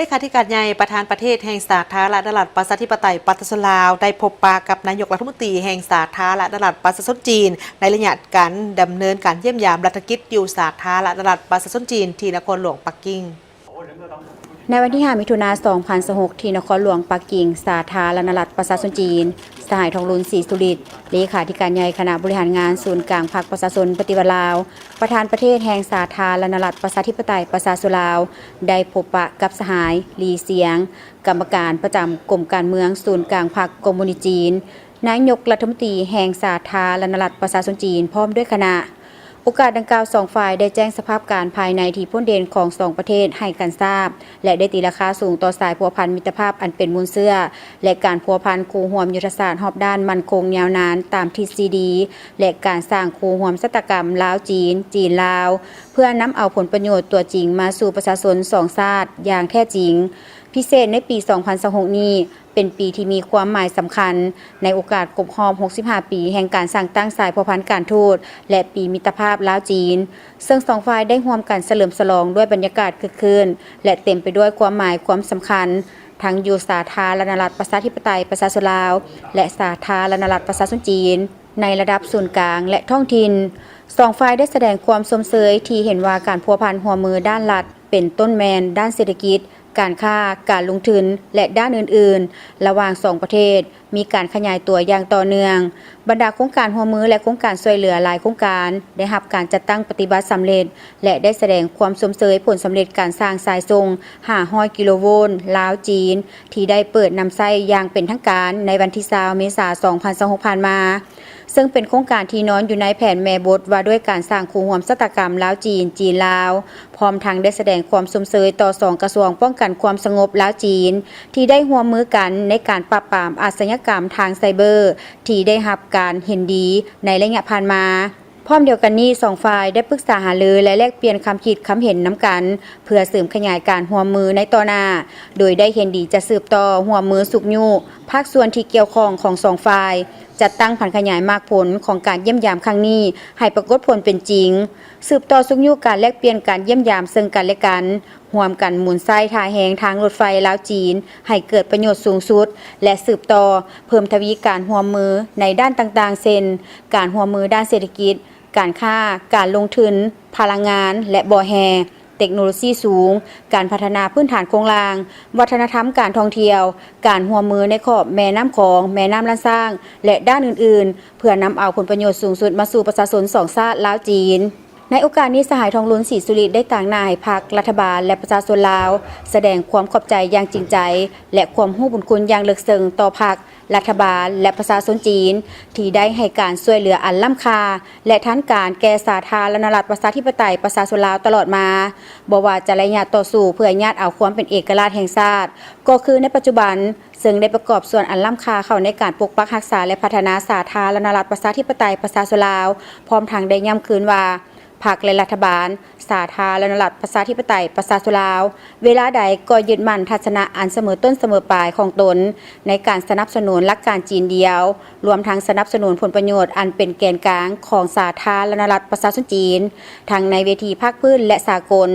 ເລຂາທິການໃຫຍ່ ປະທານປະເທດແຫ່ງສາທາລະນະລັດ ປະຊາທິປະໄຕ ປະຊາຊົນລາວ ໄດ້ພົບປະກັບນາຍົກລັດຖະມົນຕີແຫ່ງສາທາລະນະລັດ ປະຊາຊົນຈີນ ໃນໄລຍະການດຳເນີນການຢ້ຽມຢາມລັດຖະກິດຢູ່ສາທາລະນະລັດ ປະຊາຊົນຈີນ ທີ່ນະຄອນຫຼວງປັກກິ່ງ. ໃນວັນທີຫ້າ ມິຖຸນາ ສອງພັນຊາວຫົກ ທີ່ນະຄອນຫຼວງປັກກິ່ງ ສາທາລະນະລັດ ປະຊາຊົນຈີນ, ສະຫາຍ ທອງລຸນ ສີສຸລິດ ເລຂາທິການໃຫຍ່ຄະນະບໍລິຫານງານສູນກາງພັກປະຊາຊົນປະຕິວັດລາວ, ປະທານປະເທດແຫ່ງສາທາລະນະລັດ ປະຊາທິປະໄຕ ປະຊາຊົນລາວ ໄດ້ພົບປະກັບສະຫາຍ ລີ ຊຽງ ກຳມະການປະຈຳກົມການເມືອງສູນກາງພັກຄອມມູນິດຈີນ, ນາຍົກລັດຖະມົນຕີແຫ່ງສາທາລະນະລັດ ປະຊາຊົນຈີນ ພ້ອມດ້ວຍຄະນະ. ໂອກາດດັ່ງກ່າວ, ສອງຝ່າຍໄດ້ແຈ້ງສະພາບການພາຍໃນທີ່ພົ້ນເດັ່ນຂອງສອງປະເທດໃຫ້ກັນຊາບ ແລະ ໄດ້ຕີລາຄາສູງຕໍ່ສາຍພົວພັນມິດຕະພາບອັນເປັນມູນເຊື້ອ ແລະ ການພົວພັນຄູ່ຮ່ວມຍຸດທະສາດຮອບດ້ານໝັ້ນຄົງຍາວນານຕາມທິດສີ່ດີ ແລະ ການສ້າງຄູ່ຮ່ວມຊະຕາກຳລາວ-ຈີນ, ຈີນ-ລາວ ເພື່ອນຳເອົາຜົນປະໂຫຍດຕົວຈິງມາສູ່ປະຊາຊົນສອງຊາດຢ່າງແທ້ຈິງ. ພິເສດໃນປີສອງພັນຊາວຫົກນີ້ ເປັນປີທີ່ມີຄວາມໝາຍສຳຄັນ ໃນໂອກາດຄົບຮອບຫົກສິບຫ້າປີແຫ່ງການສ້າງຕັ້ງສາຍພົວພັນການທູດ ແລະ ປີມິດຕະພາບລາວ-ຈີນ, ເຊິ່ງສອງຝ່າຍໄດ້ຮ່ວມກັນສະເຫຼີມສະຫຼອງດ້ວຍບັນຍາກາດຄຶກຄື້ນ ແລະ ເຕັມໄປດ້ວຍຄວາມໝາຍຄວາມສຳຄັນ ທັງຢູ່ສາທາລະນະລັດ ປະຊາທິປະໄຕ ປະຊາຊົນລາວ ແລະ ສາທາລະນະລັດ ປະຊາຊົນຈີນ ໃນລະດັບສູນກາງ ແລະ ທ້ອງຖິ່ນ. ສອງຝ່າຍໄດ້ສະແດງຄວາມຊົມເຊີຍທີ່ເຫັນວ່າການພົວພັນຮ່ວມມືດ້ານລັດ ເປັນຕົ້ນແມ່ນດ້ານເສດຖະກິດ, ການຄ້າ, ການລົງທຶນ ແລະ ດ້ານອື່ນໆ ລະຫວ່າງສອງປະເທດ ມີການຂະຫຍາຍຕົວຢ່າງຕໍ່ເນື່ອງ. ບັນດາໂຄງການຮ່ວມມື ແລະ ໂຄງການຊ່ວຍເຫຼືອຫຼາຍໂຄງການ ໄດ້ຮັບການຈັດຕັ້ງປະຕິບັດສຳເລັດ ແລະ ໄດ້ສະແດງຄວາມຊົມເຊີຍຜົນສຳເລັດການສ້າງສາຍສົ່ງຫ້າຮ້ອຍກິໂລໂວນລາວ-ຈີນ ທີ່ໄດ້ເປີດນຳໃຊ້ຢ່າງເປັນທາງການໃນວັນທີຊາວ ເມສາ ສອງພັນຊາວຫົກ ຜ່ານມາ. ເຊິ່ງເປັນໂຄງການທີ່ນອນຢູ່ໃນແຜນແມ່ບົດວ່າດ້ວຍການສ້າງຄູ່ຮ່ວມຊະຕາກຳລາວ-ຈີນ, ຈີນ-ລາວ, ພ້ອມທັງໄດ້ສະແດງຄວາມຊົມເຊີຍຕໍ່ສອງກະຊວງປ້ອງກັນຄວາມສະຫງົບລາວ-ຈີນ ທີ່ໄດ້ຮ່ວມມືກັນໃນການປາບປາມອາຊະຍາກຳທາງໄຊເບີ ທີ່ໄດ້ຮັບການເຫັນດີໃນໄລຍະຜ່ານມາ. ພ້ອມດຽວກັນນີ້, ສອງຝ່າຍໄດ້ປຶກສາຫາລື ແລະ ແລກປ່ຽນຄຳຄິດຄຳເຫັນນຳກັນ ເພື່ອເສີມຂະຫຍາຍການຮ່ວມມືໃນຕໍ່ໜ້າ, ໂດຍໄດ້ເຫັນດີຈະສືບຕໍ່ຮ່ວມມືຊຸກຍູ້ພາກສ່ວນທີ່ກ່ຽວຂ້ອງຂອງສອງຝ່າຍ, ຈັດຕັ້ງຜັນຂະຫຍາຍໝາກຜົນຂອງການຢ້ຽມຢາມຄັ້ງນີ້ໃຫ້ປາກົດຜົນເປັນຈິງ, ສືບຕໍ່ຊຸກຍູ້ການແລກປ່ຽນການຢ້ຽມຢາມເຊິ່ງກັນແລະກັນ, ຮ່ວມກັນໝູນໃຊ້ທ່າແຮງທາງລົດໄຟລາວ-ຈີນ ໃຫ້ເກີດປະໂຫຍດສູງສຸດ ແລະ ສືບຕໍ່ເພີ່ມທະວີການຮ່ວມມືໃນດ້ານຕ່າງໆ ເຊັ່ນ ການຮ່ວມມືດ້ານເສດຖະກິດ, ການຄ້າ, ການລົງທຶນ, ພະລັງງານ ແລະ ບໍ່ແຮ່, ເຕັກໂນໂລຊີສູງ, ການພັດທະນາພື້ນຖານໂຄງລ່າງ, ວັດທະນະທຳການທ່ອງທ່ຽວ, ການຮ່ວມມືໃນຂອບແມ່ນ້ຳຂອງ, ແມ່ນ້ຳລ້ານຊ້າງ ແລະ ດ້ານອື່ນໆ ເພື່ອນຳເອົາຜົນປະໂຫຍດສູງສຸດມາສູ່ປະຊາຊົນສອງຊາດລາວ-ຈີນ. ໃນໂອກາດນີ້, ສະຫາຍ ທອງລຸນ ສີສຸລິດ ໄດ້ຕາງໜ້າໃຫ້ພັກ, ລັດຖະບານ ແລະ ປະຊາຊົນລາວ ສະແດງຄວາມຂອບໃຈຢ່າງຈິງໃຈ ແລະ ຄວາມຮູ້ບຸນຄຸນຢ່າງເລິກເຊິ່ງຕໍ່ພັກ, ລັດຖະບານ ແລະ ປະຊາຊົນຈີນ ທີ່ໄດ້ໃຫ້ການຊ່ວຍເຫຼືອອັນລ້ຳຄ່າ ແລະ ທັນການແກ່ສາທາລະນະລັດ ປະຊາທິປະໄຕ ປະຊາຊົນລາວຕະຫຼອດມາ, ບໍ່ວ່າຈະໄລຍະຕໍ່ສູ້ເພື່ອຍາດເອົາຄວາມເປັນເອກະລາດແຫ່ງຊາດ ກໍຄືໃນປັດຈຸບັນ, ເຊິ່ງໄດ້ປະກອບສ່ວນອັນລ້ຳຄ່າເຂົ້າໃນການປົກປັກຮັກສາ ແລະ ພັດທະນາສາທາລະນະລັດ ປະຊາທິປະໄຕ ປະຊາຊົນລາວ, ພ້ອມທັງໄດ້ຢ້ຳຄືນວ່າ ພັກ ແລະ ລັດຖະບານ ສາທາລະນະລັດ ປະຊາທິປະໄຕ ປະຊາຊົນລາວ ເວລາໃດກໍຍຶດໝັ້ນທັດສະນະອັນສະເໝີຕົ້ນສະເໝີປາຍຂອງຕົນ ໃນການສະໜັບສະໜູນຫຼັກການຈີນດຽວ, ລວມທັງສະໜັບສະໜູນຜົນປະໂຫຍດອັນເປັນແກນກາງຂອງສາທາລະນະລັດ ປະຊາຊົນຈີນ ທັງໃນເວທີພາກພື້ນ ແລະ ສາກົນ.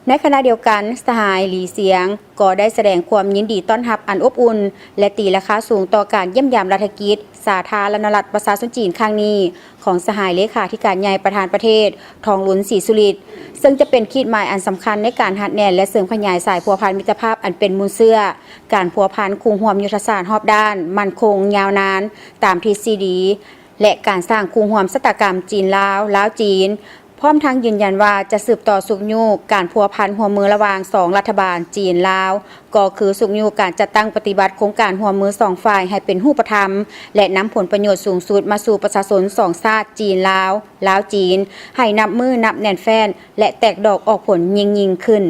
ໃນຂະນະດຽວກັນ, ສະຫາຍ ຫຼີ ຊຽງ ກໍໄດ້ສະແດງຄວາມຍິນດີຕ້ອນຮັບອັນອົບອຸ່ນ ແລະ ຕີລາຄາສູງຕໍ່ການຢ້ຽມຢາມລັດຖະກິດສາທາລະນະລັດປະຊາຊົນຈີນຄັ້ງນີ້ ຂອງສະຫາຍເລຂາທິການໃຫຍ່ປະທານປະເທດ ທອງລຸນ ສີສຸລິດ, ເຊິ່ງຈະເປັນຂີດໝາຍອັນສຳຄັນໃນການຮັດແໜ້ນ ແລະ ເສີມຂະຫຍາຍສາຍພົວພັນມິດຕະພາບອັນເປັນມູນເຊື້ອ, ການພົວພັນຄູ່ຮ່ວມຍຸດທະສາດຮອບດ້ານໝັ້ນຄົງຍາວນານຕາມທິດສີ່ດີ ແລະ ການສ້າງຄູ່ຮ່ວມຊະຕາກຳຈີນ-ລາວ, ລາວ-ຈີນ, ພ້ອມທັງຢືນຢັນວ່າຈະສືບຕໍ່ຊຸກຍູ້ການພົວພັນຮ່ວມມືລະຫວ່າງສອງລັດຖະບານຈີນ-ລາວ, ກໍຄືຊຸກຍູ້ການຈັດຕັ້ງປະຕິບັດໂຄງການຮ່ວມມືສອງຝ່າຍໃຫ້ເປັນຮູບປະທຳ ແລະ ນຳຜົນປະໂຫຍດສູງສຸດມາສູ່ປະຊາຊົນສອງຊາດຈີນ-ລາວ, ລາວ-ຈີນ ໃຫ້ນັບມື້ນັບແໜ້ນແຟ້ນ ແລະ ແຕກດອກອອກຜົນຍິ່ງໆຂຶ້ນ.